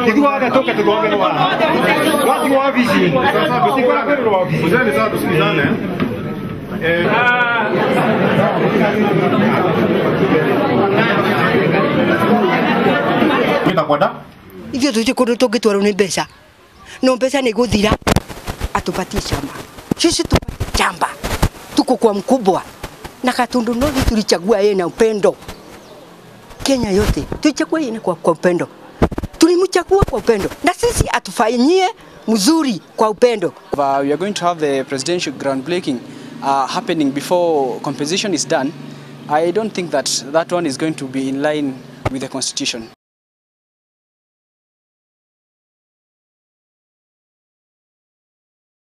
Ithuothe tũke tũgomerwo haha. Twatigwo wabici. Tũtikora kwĩrwo wabici. Mzee, sawa, tusikizane. Kwenda ithuĩ tũtirĩ kũndũ tũngĩtwarwo nĩ mbeca, no mbeca nĩ gũthira. Atupatie shamba, sisi tupate shamba, tuko kwa mkubwa na Katundu North tulichagua yeye na upendo. Kenya yote tulichagua yeye kwa upendo, tulimchagua kwa upendo, na sisi atufanyie mzuri kwa upendo. We are going to have the presidential groundbreaking happening before compensation is done. I don't think that that one is going to be in line with the constitution.